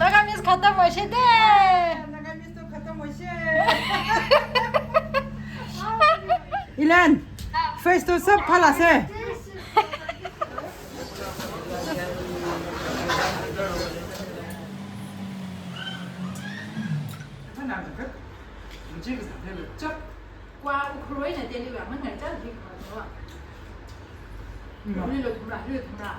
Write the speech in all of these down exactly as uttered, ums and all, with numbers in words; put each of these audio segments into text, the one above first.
Nagamese khatam hoishete. Nagamese to khatam hoishe. Ilan, face to sab phalase. Kwa ukhroi na Delhi wa man ngai chal hi kwa no. Ri lo thumra, ri lo thumra.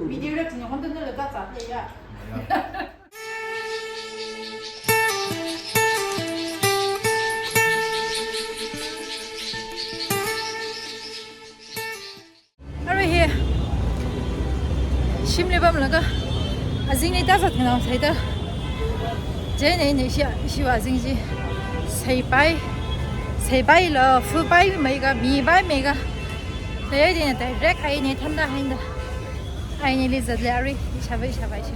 Video ra chini honda na la ta ta le ya. Arui hi shimli pamlaga azingli ta zatnganao saida. Chieina ina ishi, ishiwui azing chi seipai, seipaila, full paimeiga, mipaimeiga. Tayai dina direct aine thanda hainda. Aineli zatle arui, ishāvā, ishāvā, ishi.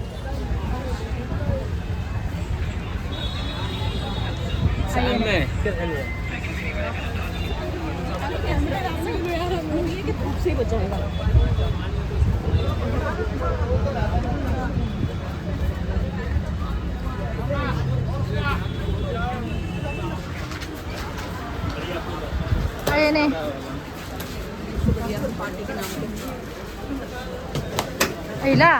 Aine. Aila.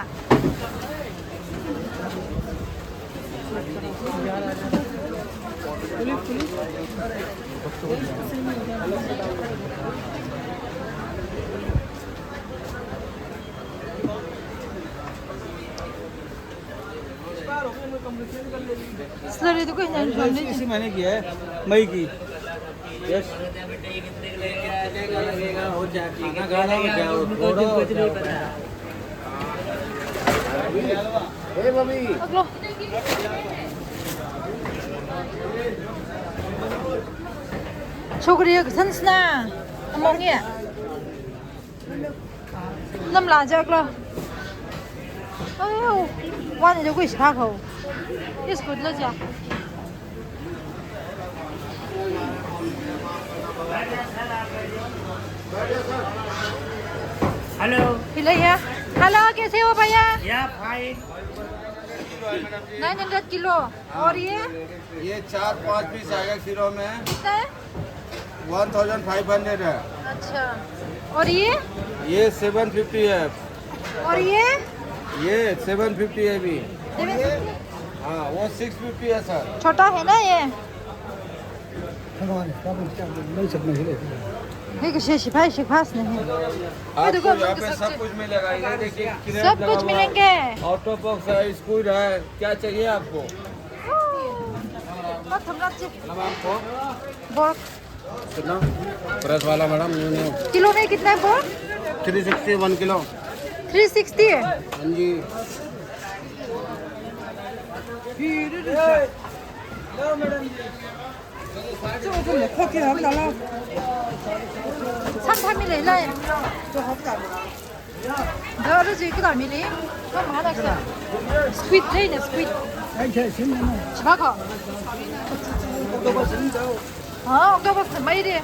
Slurry तो कोई नहीं, इसी, इसी महीने की है, मई की। यस। खाना खाना हो जाओ, थोड़ा हो जाओ। ए, मम्मी। अगलो। छोकरी एक संसना, अमंगे। Namla jaklo. Oh, one is a wish, ha, ho. It's good, lo ja. Hello. Hello, yeah. Hello, कैसे हो भैया? Yeah, fine. Nine hundred kilo. और ये? ये चार पाँच पीस आएगा किलो में। कितना है? One thousand five hundred है। अच्छा। और ये? ये seven fifty है। और ये? ये seven fifty है भी। Seven fifty? हाँ, वो six fifty है सर। छोटा है ना ये? नहीं, सब नहीं है। नहीं, किसी सिपाही, सिपाही नहीं है। आपको यहाँ पे सब कुछ मिलेगा। ये देखिए, crab सब कुछ लगा हुआ है। मिलेंगे। Octopus है, squid है, क्या चाहिए आपको? बस हमरा चे-, pork। कितना? Fresh वाला मैडम, न्यू, न्यू। किलो में कितना है pork? Three sixty, one kilo. Three sixty है? हाँ जी। Squid lei ne, squid. Chibako. Ah, octopus mai de.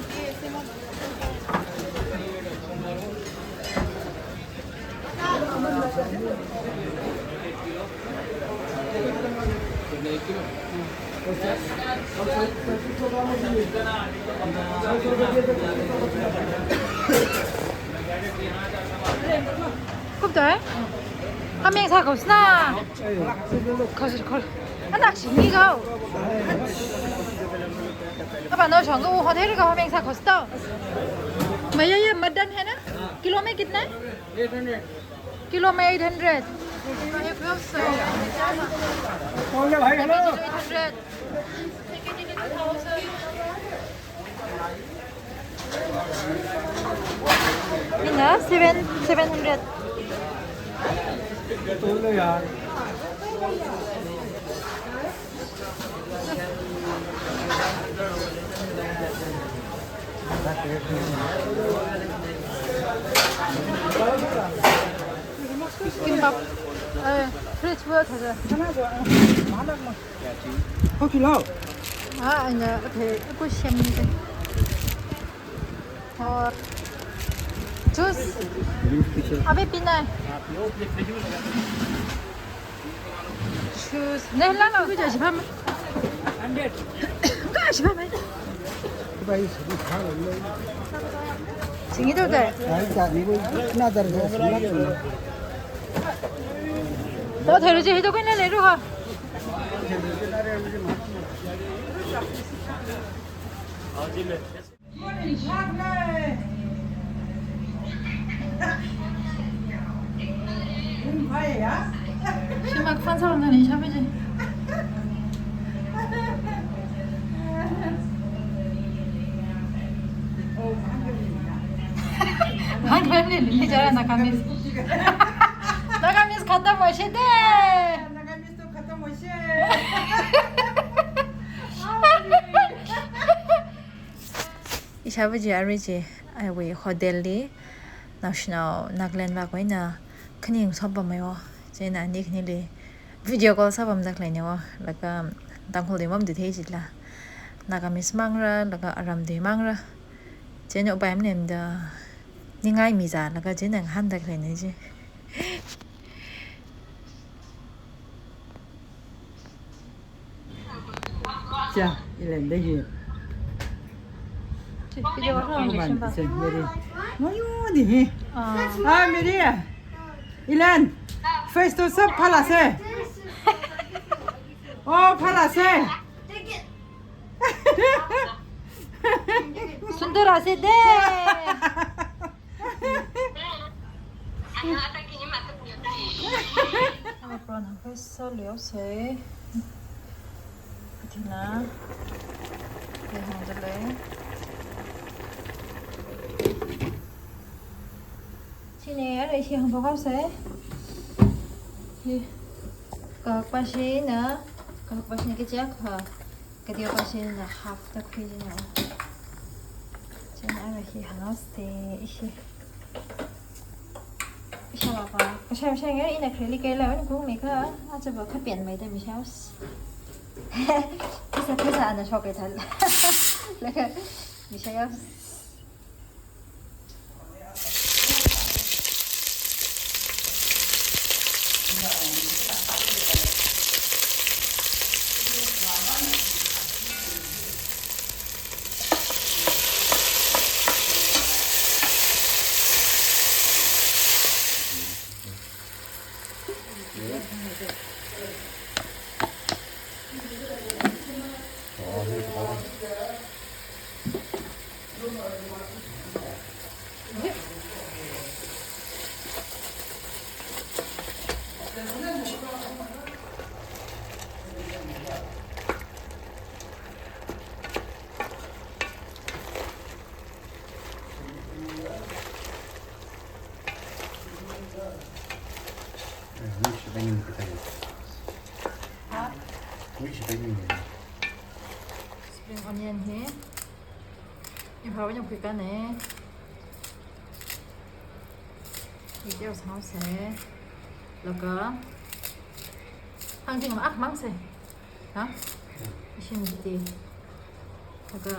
Kupta, eh? Hameng sākhaosina. Khaosi, khao. Anak sini kau. Apa no shong ko hotel ka hameng sākhaosi tao. Maya, ye mutton hai na? Kilo mein kitna hai? Eight hundred. Kilo mein eight hundred. Eight hundred. Ina seven, seven hundred. Kimbap. Eh, fridge wo thaja. Hoki lao. Ah, ina, okay, aku siam ni. Oh. Juice. Abe pinai. Juice. Ne, la, la, kuja shipam. Ka shipam. Singi to de. To theru je hito ko na le ru ha. Simak fan sa na ni shabe je. Hang family ni jara Nagamese. Nagamese khatam hoise de. Nagamese to khatam hoise. Ishāvā chi arui chi, awui hotel li, naoshinao Nagaland vākha eina khaning sopamai wo, chieina ani khanili video call sāpamda khaleina wo, laga Tangkhul li mamda thei chila, Nagamese mangra, laga Aram tui mangra, chieina upai maleimada ningai miza, laga chieina ngahānda khaleina chi. Cha, ilan da hi. Video call Mary. Ngayu ni hi. Ah. Ah, Mary. Ilan. Face to sab phalase. Oh, phalase. Sundar ase de. Apron hangkha sālui haose. Kathina. Hi hāngda lei. Chieina arui hi hāngphok haose. Hi. Kahak pashina, kahak pashina kachi akha. Kateokha shina half da khuijina. Chieina arui hi hānghaose, ishi. Ishāvā pa. Ishā, ishāvā ngai ina khareli kaila, ina kung mekha, achāvā khapen mai da mishāhaose. Pheisā, pheisā ana shoka thāla. Laga mishāhaose. Spring onion hi. Iphā wanya khuikane. Video sāhaose. Laga. Hāngching akha mangse. Ha? Ishin jiti. Laga.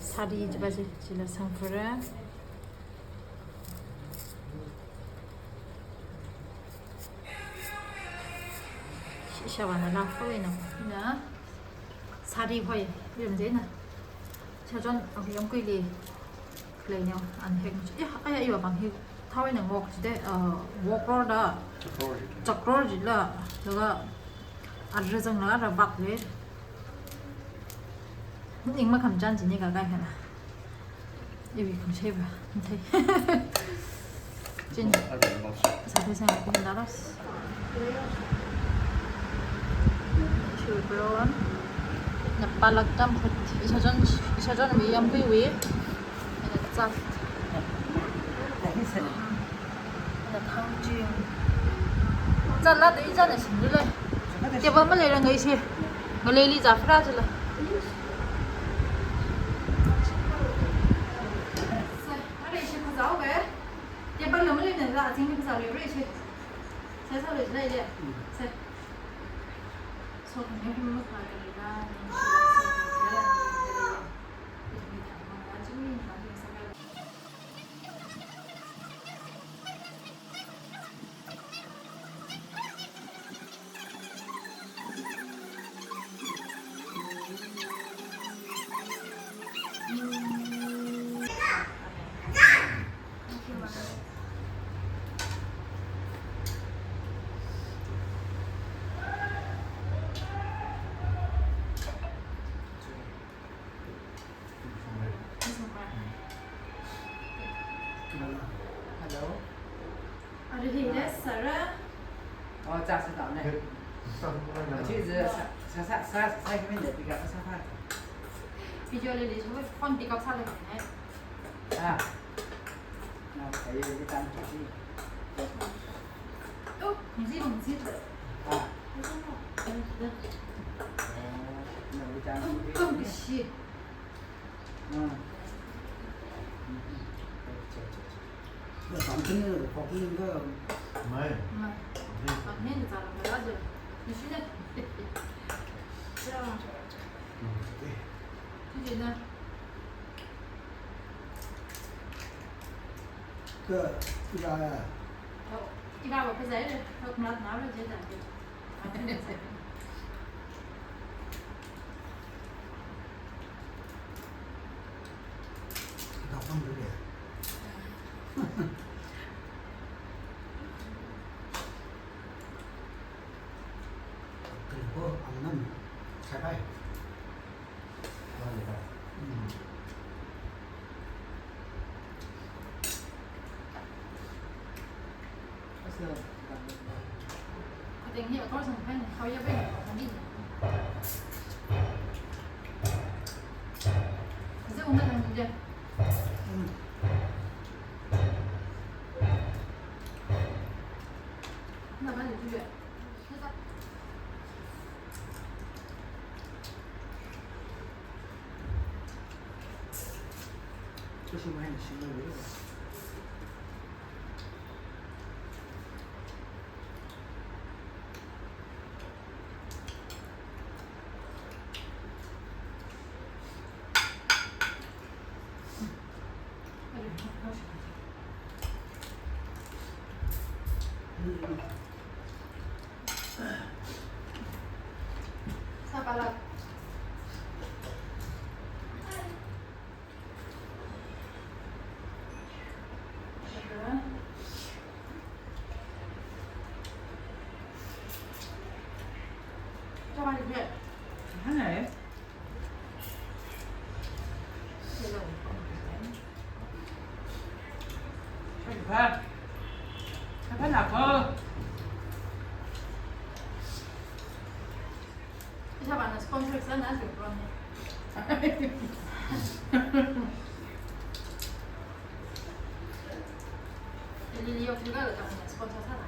Sari chiva chi, chila sangphara. Ishāvāna la hoi na. Na. Sari hoi, iram jina. Chachon, ang yam kuili. Lei neo, an hek. Ya, aya, iwa bang hi. Thao eina ngok chide, uh, wok roll da. Chakrol. Chakrol jila. Laga. Arra zangla, arra bak le. Ning makhamchan chini kakai hana. Iwui khangsheiva, mathei. Chin. Sāthei sāngai pin daros. Children. Napalak tam khut. Ishachon, ishachonwui yampuiwui. Ina chak. Ina thangching. Chāla dei chāna singdalei. Table maleiranga ishi. Ngaleili zāphara chila. Sa, are ishi khazao ke. Table lo maleina la, ating ni khazao leira ishi. Sa, sa, leila, leila. Sa. Hello. Are hi ne, Sarah? Oh, cha sa ta ne. Achi zi sa sa sa sa sa sa sa sa sa. Video li li phone pick up sālei ne. Ah. Na, kaye li tan ki. Oh, mungzi, mungzi. Ah. Na, li tan ki. Shi. Ah. Acha, acha, acha. Na, samsung ne, kok ni ka. Mai. Mai. Samsung ne, zara mai aja. Ni shi ne. Cha. Chi ne. Ka, ira ya. Oh, ira wa ka zai le, ka kumlat na le je dan. Ka pang le. Ka ko ang nam. Sai bai. Ithāvāna sponsor sāna si problem. Lily yok juga lo, kamu sponsor sāna.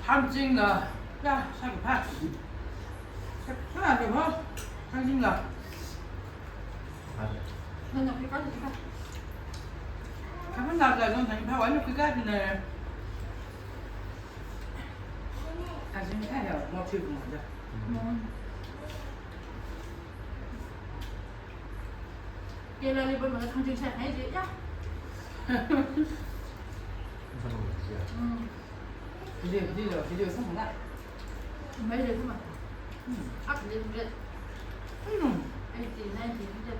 Thāngjingla, ya, sākapha. Sākapha, thāngjingla. Nana khuika, khuika. Kapan nada lo nani pha wani khuika dina. Thāngjing kaya mo chi mo da. Mo. Kela li bon ma thāngjing sāhai je ya. Mm. Video, video, video sāmana. Mai le kuma. Mm. Ak le le. Mm. Eighty, ninety le.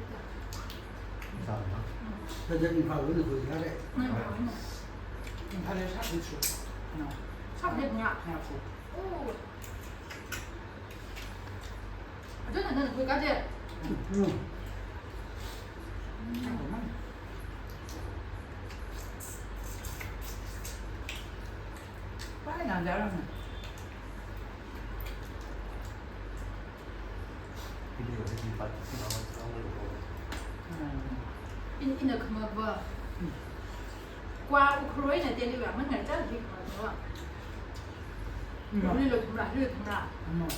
Sāmana. Mm. Kaja ni pha wani khuika re. Mm. Ni pha le sā ni shu. Na. Sā le nga. Nga shu. Oh. Aja nana khuika je. Mm. Pai nana. In, ina khama ba. Kwa Ukhrul eina Delhi va mangai cha hi khama ba. Mm. Rili lo thumra, rili lo thumra. Mm.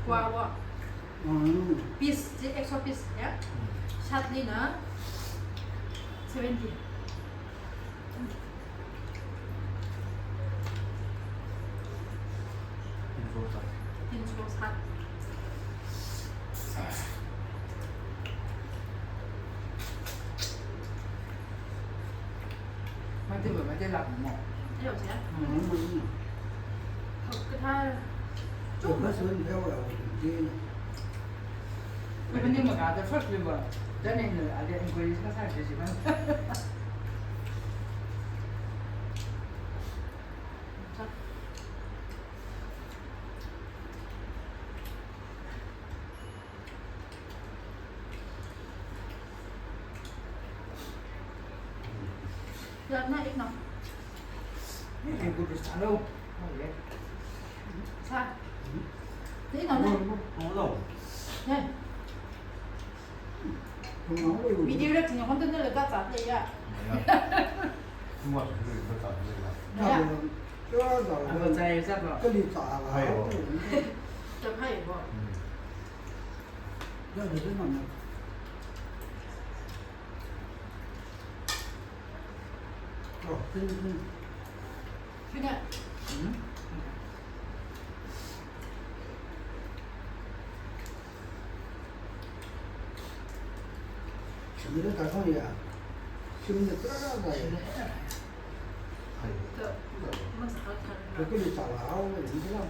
Kwa wa. Mm. Piece, je extra piece, ya. Mm. Shat lina seventy. Tin so sat. Tin so sat. Mati ba, mati lak mo. Ayo, siya. Mm. Kathā. Chuk ba sun ba wa, wa, wa. Mani maka da first level. Then in the, ada inquiries ka sa shi ba. Ya, na, ik na. Ni ai good is hello. Oh, yeah. Sa. Ni na, na. Hello. Ne. Video la ting hon tan la ka cha le ya. Ya. Too much food, ka cha le ya. Ya. Aba cha ya cha ba. Kali cha ba. Hai bo. Cha hai bo. Hmm. Ya, ya, ya, ya. Oh, sini, sini. Sini. Hmm? Sini le ta kong ya. Sini le ta kong ya. Hai. Kali cha la, au, ni la.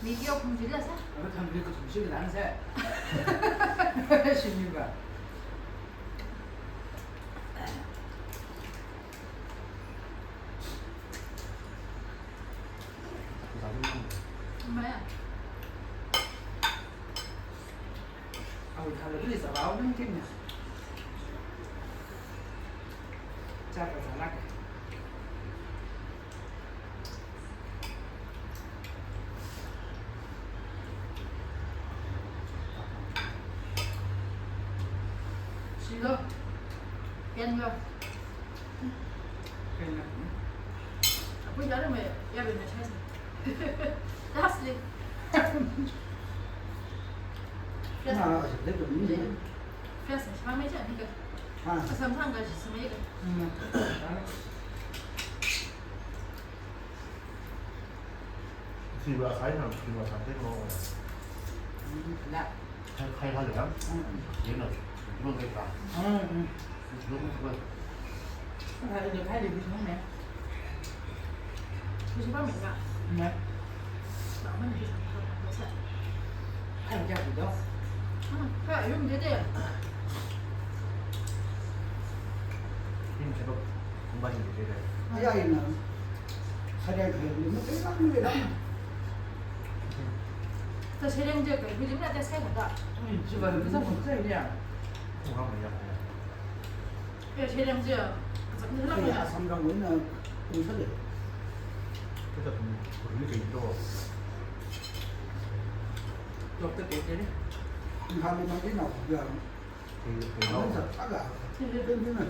Video phungchila sa? Aba thang video kathum shi lang sa. Shini ba. Maya. Au, thang video sa ba, au, nang kim ya. Cha ka sa la ka. Shilo. Kenlo. Kenlo. Abu yara me, yara me chai se. Lastly. Yes. Ah, I said that to me. Yes, it's my major, I think. Ah. Sometimes I just make it. Mm. Khi va khai na, khi va khai tek lo. La. Khai, khai ha le ya. Mm. Ye na. Lo ngai ka. Mm, mm. Lo ngai ka. Khai le, khai le, bi shong ne. Bi shong ba me ka. Ne. Ba me ne bi shong ba sa. Khai ja bi do. Mm, khai yum de de. Yum che ba. Kum ba yum de de. Ai, ai, na. Sariang khalei ni, mei tei lang, mei tei lang. Ta sariang je kai, bujing na test kai ta. Ui, ji ba, bu sa bu sa ya. Kum ha ma ya. Ya, sariang je, kazak ni lang ya. Ai, Assam rang wui na, kum sa le. Doctor Poker ni. Ngalei mangki nao ya. Kei, kei nao. Aman sa aga. Kei, kei, kei.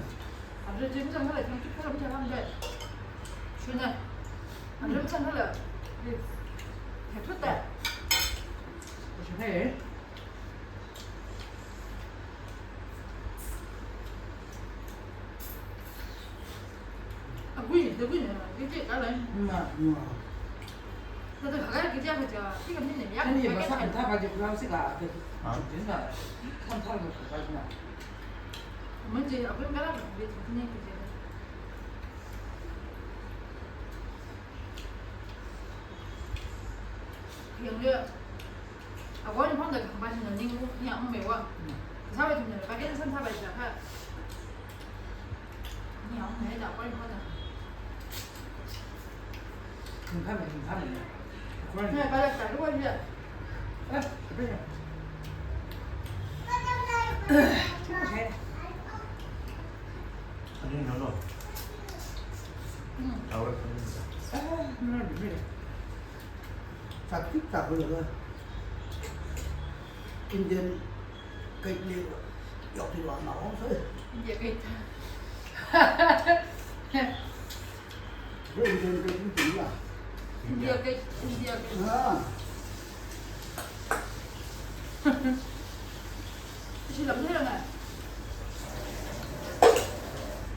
Aja jim jam kala jim kala jim kala. Shuna. Aja jim kala. Kei, kei tuta. Hey. Agui, agui na, ite kala. Ma, ma. Tata khaga kija kija, tika mine ya. Ani ba sa antha ba je pulau sika, ke. Ha? Jin na, antha ba sa na. Manje agui kala ba, be tuni kija. Yang dia. Akoin phone da kampani na ning, ning ang mei wa. Hmm. Sa wai tum na, ba ken san sa bai sa ha. Ning ang mei da akoin phone da. Ning ka mei, ning ka mei. Akoin. Na, ba da sa, lu wa ya. Eh, apa ya? Cuma saya. Ani no no. Hmm. Awal kami. Ah, no, no, no. Sakit tak boleh lah. Indian cake li yok ti wa na ong sai. India cake. Indian cake ni ti ya. India cake, India cake. Ha. Isi lam ni la na.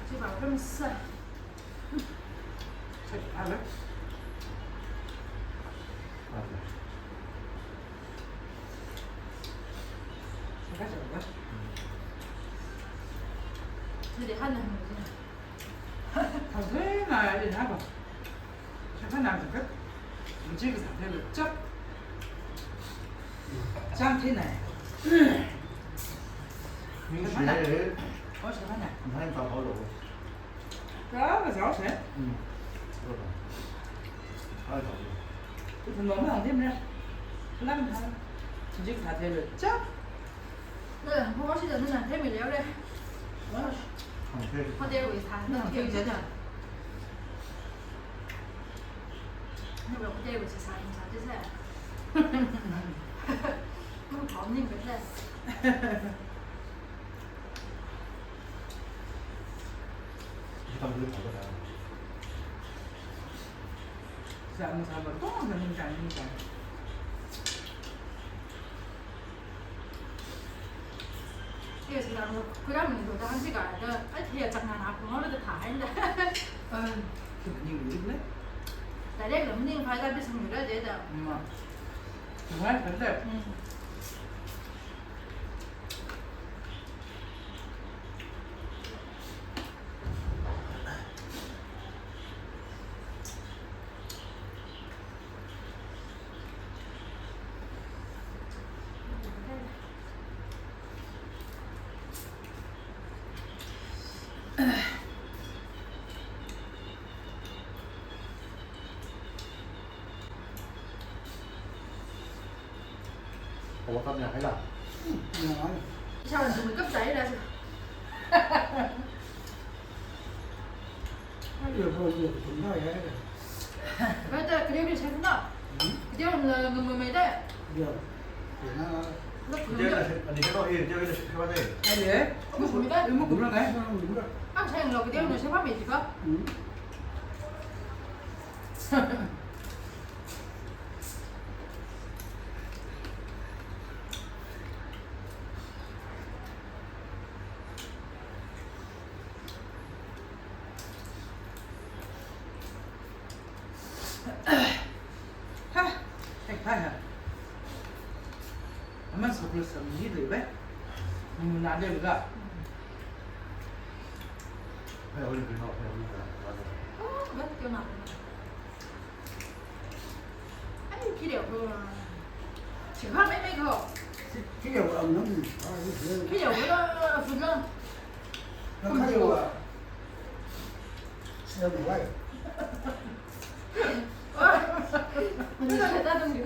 Isi ba kam sa. Check ala. Shaka shaka. Nide hana hana. Hazui na ina ba. Shaka na shaka. Mujik sa de chap. Chang thi na. Ning shi na. Oh, shaka na. Nang pa ho lo. Rā, rā, rā, rā. Mm. Rā, rā. Rā, rā. Ithum mama ang dim rā. Lam ha. Chijik thā thei lo. Chap. Nā, mo shi da nā thei mi leo le. Ang thei. Hotel wui thā, nā thei ja ja. Nā, hotel wui thā, thā, thā, thā. Mo thom ning ka thā. Yes, na mo, kuya mo do da hansi ka da, ai, thia chak na na ko mo da tha hai da. Um, tu ni ni ne. Da le mo ni phai da bi sung da de da. Ma. Ngai phai da. Mm. Awa kap nya hai la. Nya hai. Isa wan sum kap sai la. Ai, yo, yo, yo, tum na ya. Ba ta kre bi sai na. Hmm? Kre na ngam mai da. Yo. Yo na. Kre na, ani kre na, eh, kre na sai ba dai. Ai le. Mo kum da. Mo kum da. Mo kum da. Ang sai lo kre na sai ba mai ji ba. Hmm. Ha, ek pa ha. Aman soklo sam ni le be. Ni na le ga. Hai, oli ni no, hai, oli ni no. Oh, ba kyo na. Ai, khi liao ko. Chingkha mei mei ko. Khi liao ang nang. Khi liao ko, fu na. Nang khai wa. Sel mo wai. Oh. Ni sa ta dong yo.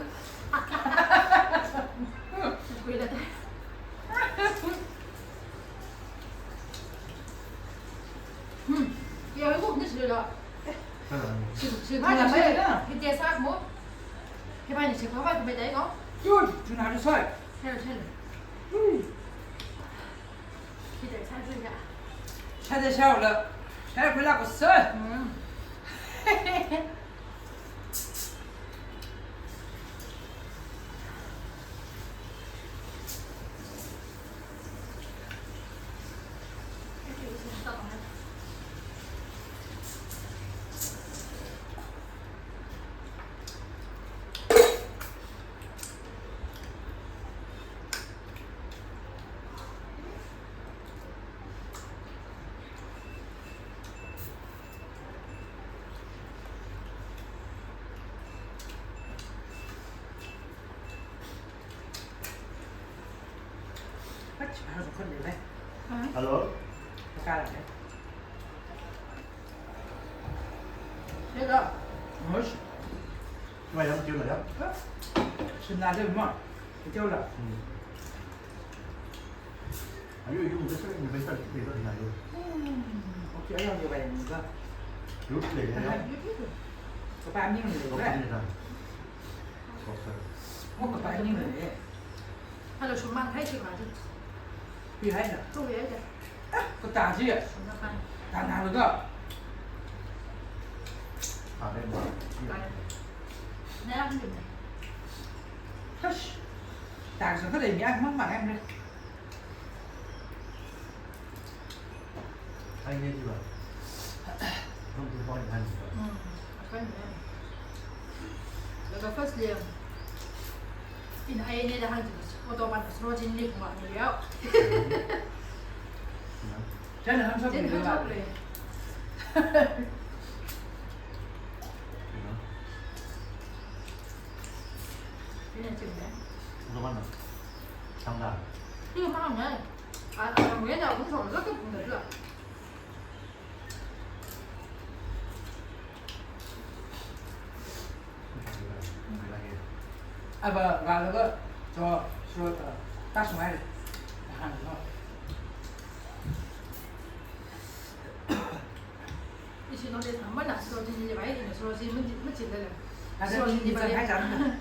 Kui la ta. Hmm. Ya, ko ni sila. Sila, sila, Tuna sāi na. Hithāda sāmo. Hiva ni shikha va kumei dai ko. Yun, tuna sāi. Share, share. Hmm. Hithāda sāi ya. Share, share la. Share kula ko sāi. Hmm. Hello. Hello. Mush. Mai yang kiu la ya. Sina de ma. Kiu la. Hmm. Ayo, yung desa ni bai tan kita itu ni ayo. Hmm. Okay, ayo dia bai ni ba. Yuk le ya. Yuk itu. Kapa ni ni. Kapa ni dah. Kapa ni ni. Hello, shumang hai shi ma ji. Pi hai na. Tu ye ja. Ah, kata ji. Shumang kan. Tana lo ga. Ada ni. Kan. Naya ni. Hush. Tang sa ka le ni ah mang mang em le. Ai ne ji ba. Hom ji hom han ji ba. Hmm, akan ne. Laga first layer. Ina ai ne da han ji ba. Oto ban sro jin ni kuma ni yao. Jen han sa ni ba. Ina jin ne. Oto ban. Sang da. Ina ma ne. 아, 아, 왜냐? 엄청 어렵게 본다. Aba, ngalaga, 저, 저, 어, 다시 말해. 아, 어. Ishi no de thamma na sroji ni bai, ina sroji mun mun chile le. Ada sroji ni ni bai. Hai jam.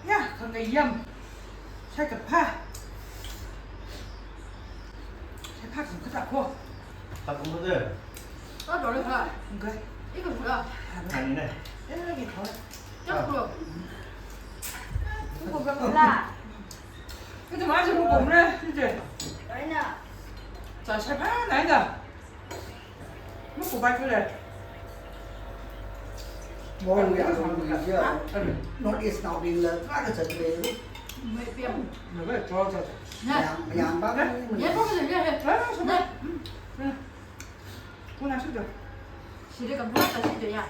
Ya, kanga yam. Sai kapha. Sai pha sum kata ko. Kata ko de. Oh, dole pha. Enggak. Iko pha. Ani ne. Eh, lagi ko. Jap ko. Ko pha la. Kita masih mau bomre, sih. Laina. Sa sai pha, laina. Mukhup bai khalei. Mong ya, mong ya. North East naobing la, kala kazat lei. Mai piam. Mai bai, chua cha cha. Na. Yang, yang ba ni. Ya, kong le, ya, ya. Na, na. Na. Kuna shu da. Shiri kam na ta shi de ya.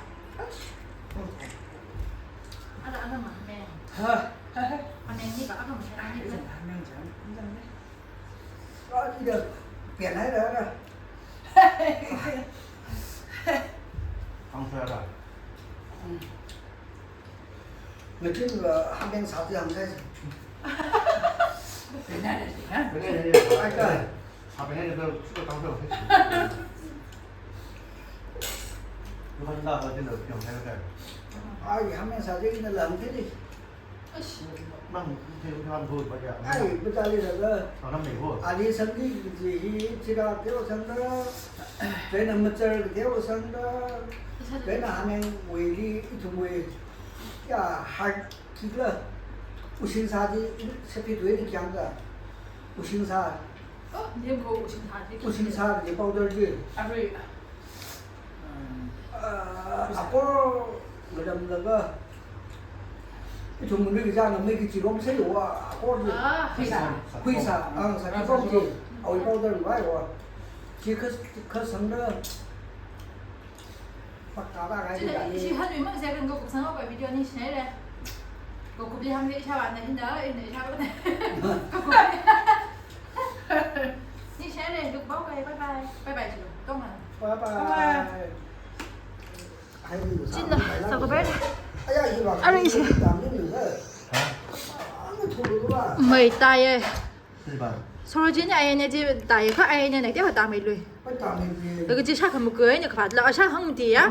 Ada, ada ma, me. Ha, ha, ha. Ane ni ba, ada ma, ane ni ba. Ane jang, jang ni. Adi da, pian hai da, da. Ang sa da. Hmm. Ngachin, uh, hameng sa ji hang sai. Pian hai da, ha? Pian hai da. Ai ka. Ha, pian hai da, suka tang sa. Lu kan da, ha, jin da, pian hai da. Ai, hameng sa ji ina lang ke ji. Mang, thei, thei, thei, thei, thei, thei. Ai, bajali da da. Ang nam nei ho. Ali sangli ji hi, chira teo sangda. Kaina machar teo sangda. Kaina haneng wei li, ithum wei. Ya, hard kila. Usin sa ji, sepi tuwe ni kyang ka. Usin sa. Oh, nem ko usin sa ji. Usin sa ji powder ji. Arui. Ah, akor ngadam laga. Ithum munri kajang mei kachi rom seiwa, akor ji. Ah, khuisa. Khuisa, ah, sa ki rom ji. Awui powder ngai wa. Chi khas, khas sangda. Pakka ba ngai ji. Chi hanui mang second ko kupsang ko video ni share le. Ko kupli ham le shawa na hinda, ina shawa na. Ko kupli. Ni share le, look bye, bye bye. Bye bye, chi lo. Tong na. Bye bye. Chin na, sa ko ber. Are, ishi. Mai tai ye. Sorojini ayane chi tai kha ayane na te kha tamei lui. Laga chi shākhamukui na kha la shāhāng mati ya.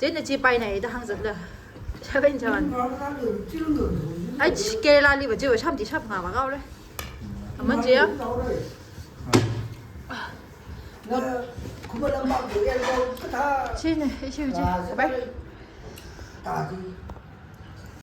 Chieina chi paina da hāngzatla. Shāvān chavan. Ai, Kerala liva chiva shāmati shāphangawa kaole. Aman chi ya. Chieina ishi chi. Bye.